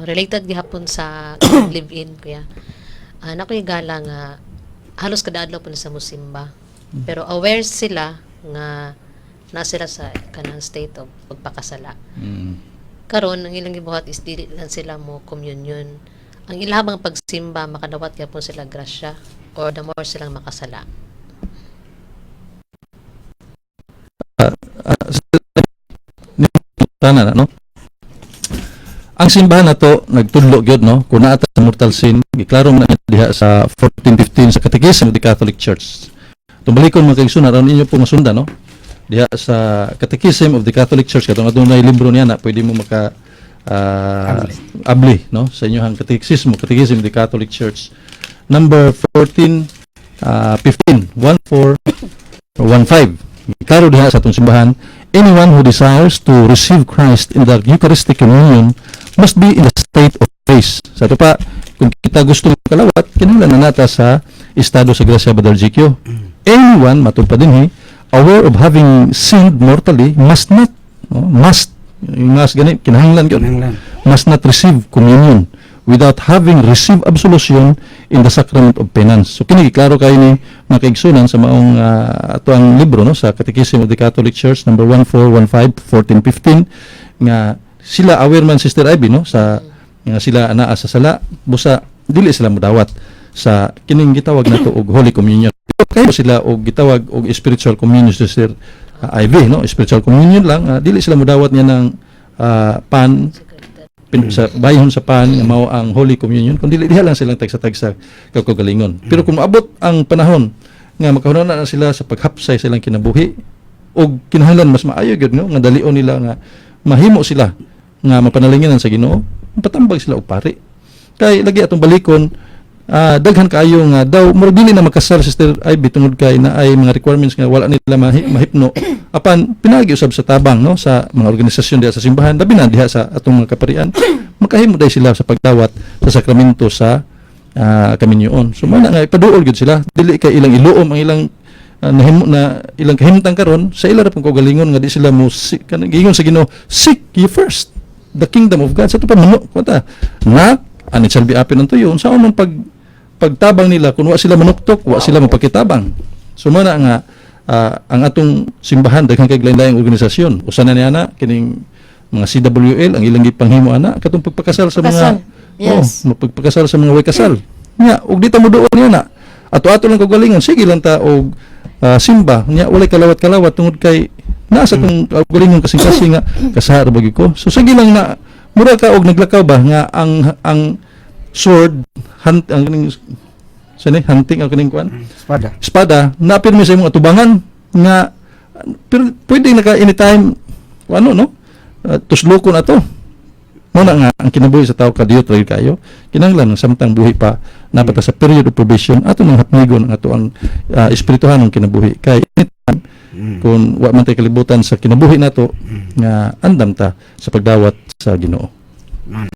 Related gihapon sa live-in, kuya. Naa koy higala nga halos kada adlaw po na sa musimba. Pero aware sila nga na sila sa kanang state of pagpakasala. Karon, ang ilang gibuhat is dili lang sila mo communion. Ang ilahang pagsimba, makadawat gyapon sila grasya or the more silang makasala? Tanan no, ang simbahan nato nagtudlo gyud, no, kung naa ta sa mortal sin, giklaro man na diha sa 1415 sa Catechism of the Catholic Church. Tumalikon, mga kaigsunan, aron inyo po masundan, no, diha sa Catechism of the Catholic Church, katong adunay libro niya na pwede mo maka abli, no, sa inyong katekismo, Catechism of the Catholic Church number 14 15 1415. Klaro diha sa atong simbahan, anyone who desires to receive Christ in the Eucharistic communion must be in the state of grace. Sa ato pa, kung kita gusto kalawat, kinahanglan na nata sa estado sa grasya, Brother GQ. Anyone, matud pa dinhi, aware of having sinned mortally must not, no, must, yung must gani, kinahanglan gyud, Kinahanglan. Must not receive communion without having received absolution in the sacrament of penance. So kini klaro kay ni, mga kaigsunan, sa maong ato ang libro, no, sa Catechism of the Catholic Church number 1415 1415, nga sila aware man, Sister Ivy, no, sa nga sila anaa sa sala, busa dili sila modawat sa kining gitawag nato og Holy Communion. Pero kayo sila og gitawag og spiritual communion, Sister Ivy, no, spiritual communion lang, dili sila modawat niya ng pan sa bayhon sa pan nga mao ang Holy Communion, kun dili diha lang silang tagsa-tagsa kaugalingon. Pero kung moabot ang panahon nga makahuna na sila sa paghapsay sa ilang kinabuhi og kinahanglan mas maayo gyud, no, nga dalion nila nga mahimo sila nga mapanalinginan sa Ginoo, patambag sila og pari. Kay lagi atong balikon, daghan kaayo nga daw murag dili na makasal, Sister Ivy, tungod kay naay mga requirements nga wala nila mahipno. Apan pinagi usab sa tabang, no, sa mga organisasyon diha sa simbahan, labi na diha sa atong mga kaparian, makahimo day sila sa pagdawat sa sakramento sa kaminyoon. So mao na nga ipaduol gyud sila, dili kay ilang iluom ang ilang nahimo na ilang kahimtang karon sa ila ra pong kaugalingon nga di sila mo si, kanang giingon sa Ginoo, "Seek ye first the kingdom of God." Sa ato pa mano kwata, "Knock and it shall be open unto you." Unsaon man pag pagtabang nila kung wa sila manuktok, wa sila mapakitabang? So mao na nga ang atong simbahan daghan kay lain-laing organisasyon. Usa na niya na kining mga CWL, ang ilang gipanghimo ana katong pagpakasal sa mga Pakasal. Yes. Oh, mapagpakasal sa mga way kasal. Nya og di ta mo duol niya na. Ato-ato lang kaugalingon, sige lang ta og simba. Nya walay kalawat-kalawat tungod kay nasa tong kaugalingon kasing-kasing nga kasar ba gyud ko. So sige lang na mura ka og naglakaw ba nga ang sword hunt ang kaning sani hunting ang kaning kuan Espada. Espada na pirmi sa imong atubangan nga pero pwede naka anytime ano, no, tuslokon ato. Mao na nga ang kinabuhi sa tao kadiyot ra gyud kayo. Kinahanglan samtang buhi pa naa pa ta sa period of probation, ato nang hapnigon ang ato ang espirituhanong kinabuhi kay anytime kung wa man tay kalibutan sa kinabuhi nato nga andam ta sa pagdawat sa Ginoo. Man.